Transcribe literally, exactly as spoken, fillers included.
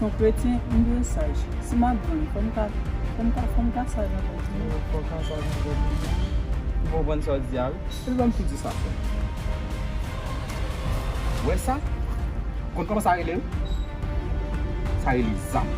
se yon kretyen, m dwe saj. Si m ap vann, fò m ka, fò m ka, fò m ka saj anvè l tou. Fò w ka saj anvè l tou. M konprann sa w di a, wi. Epi ban m tou di sa, frè. Wè sa? Konn kòman sa rele, wi? Sa rele zam.